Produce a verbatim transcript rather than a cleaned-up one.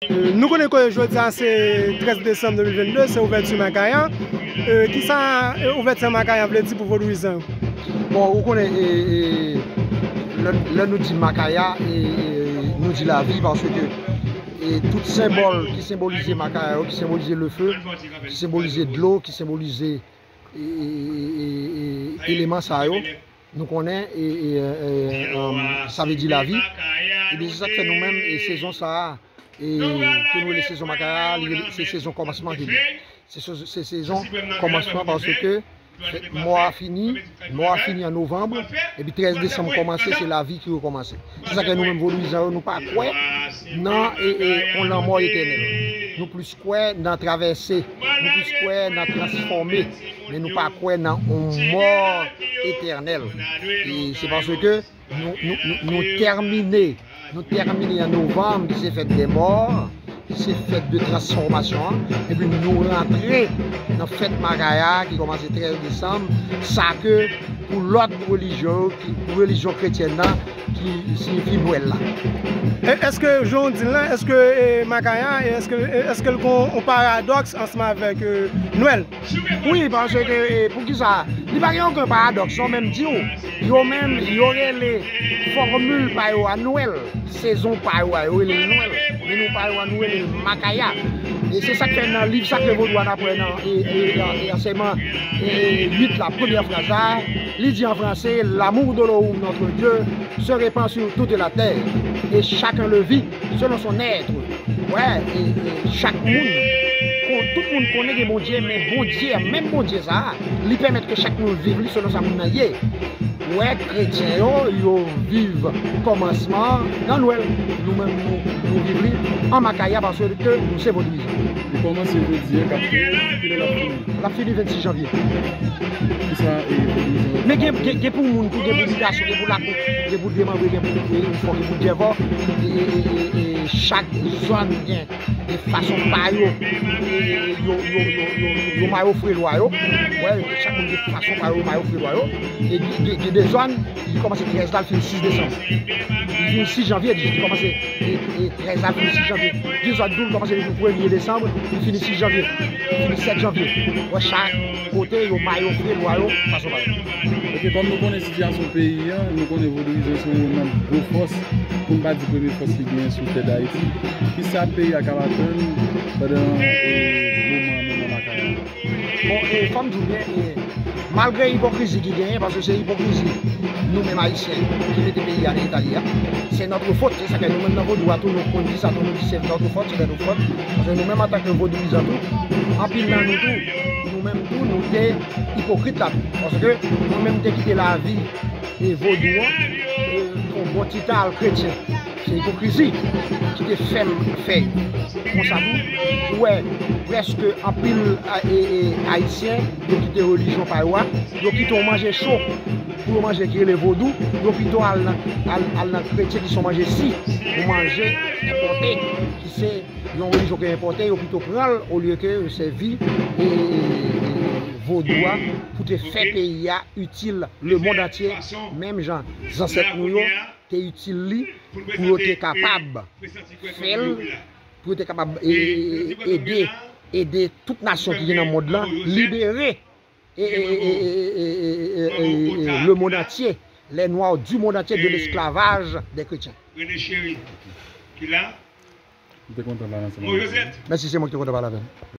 Nou konnen ke jodi a se trèz desanm de mil vennde, se ouvèti Makaya. E, kisa, e, ouvèti Makaya vle di pou vodouyizan yo? Bon, ou konnen, e, e, lè, lè nou di Makaya, e, e, nou di lavi, paske, e, tout senbòl ki senbolize Makaya yo, ki senbolize lefe, ki senbolize dlo, ki senbolize, e, e, e, e, e, eleman sa yo, nou konnen, e, e, e, e, sa vle di lavi. Ebyen, se sa k fè nou menm, e, sezon sa a, e, ke nou rele sezon Makaya, li rele, se sezon kòmansman ke li ye. Se se-, se sezon kòmansman paske mwa a fini, mwa a fini an novanm, epi trèz desanm kòmanse, se lavi ki rekòmanse. Se sa k fè nou menm vodouyizan yo, nou pa kwè nan, e, e, yon lanmò etènèl. Nou plis kwè nan travèse, nou plis kwè nan transfòme, men nou pa kwè nan yon mò etènèl. E se paske nou, nou, nou, nou tèmine, nou tèmine an novanm, ki se fèt dè mò, ki se fèt de transfòmasyon an, epi nou rantre nan fèt Makaya ki kòmanse trèz desanm, sa ke pou lòt relijyon yo, ki, pou relijyon kretyèn nan, ki siyifi Nwèl la. E èske, jan w di l la, èske, e, Makaya, e èske, e èske l gen yon paradòks ansanm avèk, e, Nwèl? Wi, paske, e, poukisa? Li pa gen okenn paradòks, non, menm di w, yo menm, yo rele fòmil pa yo a Nwèl, sezon pa yo a, yo rele l Nwèl, men nou pa yo a, nou rele l Makaya. E se sa k fè nan liv sakre vodou a, n ap wè nan, e, e, e, e ansèyman, e, uit la, premyè fraz la, li di an franse, L'amour de l'homme, notre Dieu, se répand sur toute la terre, et chacun le vit selon son être. Wè, e, e, chak moun, kon-, tout moun konnen gen Bondye, men Bondye a, menm Bondye sa a, li pèmèt ke chak moun viv li selon sa moun nan ye. Wè, kretyen yo, yo viv kòmansman nan Nwèl. Nou menm, nou, nou viv li an Makaya paske nou se vodouyizan. Li kòmanse jodi a, k ap fini, kilè l ap fini? L ap fini vennsis janvye. Kisa, e, vodouyizan yo? Men gen, gen, gen pou moun tou, gen pou gason, gen pou lakou, gen pou demanbre, gen pou, e, fò, gen pou djèvò. E, e, e, e, e, chak zòn gen, gen fason pa yo, e, yo, yo, yo, yo, yo mayo frelwa yo. Wè, chak moun gen fason pa yo mayo frelwa yo. E gen, gen, gen de zòn, li kòmanse trèz la, l fini sis desanm. Li fini sis janvye, li kòmanse, e, e, trèz la, l fini sis janvye. Gen zòn tou, li kòmanse depi premye desanm, li fini sis janvye. Li fini sèt janvye. Wè, chak kote, yo mayo frelwa yo, fason pa yo. Ok, kòm nou konnen sitiyasyon peyi a, nou konnen vodouyizan se youn nan gwo fòs, pou n pa di premye fòs ki genyen sou tè Dayiti. Kisa peyi a ka atann pandan, e, moman, moman Makaya? Bon, e, fò m di w byen, e, malgre ipokrizi ki genyen, paske se ipokrizi nou menm Ayisyen ki mete peyi a nan eta li a, se notre faute, se sa ke nou menm nan vodou a tou, nou konn di sa tou, nou di se notre faute, se notre faute, paske nou menm antanke vodouyizan tou, anpil nan nou tou, nou menm tou, nou te ipokrit la tou, paske nou menm te kite lavi e vodou an, e, yon bon ti ta al kretyen. Se ipokrizi ki te fè m fè yo. Konsa tou, ou wè, prèske anpil, a, e, e, Ayisyen, yo kite relijyon pa yo a, yo kite yon manje cho pou yo manje ki rele vodou, yo pito al nan, al, al nan kretyen ki se yon manje si, yon manje enpòte, ki se yon relijyon ki enpòte, yo pito pran l olye ke yo sèvi, e, e, e, vodou a pou te fè peyi a itil lemonn antye, menm jan zansèt nou yo te itil li pou yo te kapab fè l, pou yo te kapab, e, e, e, ede, ede tout nasyon ki gen nan mond lan libere, e, e, e, le monde entier, les Noirs du monde entier de l'esclavage des chrétiens. Rene Cheri, ki la. M te kontan pale ansanm avèk ou. Mèsi, se mwen ki te kontan pale avè w.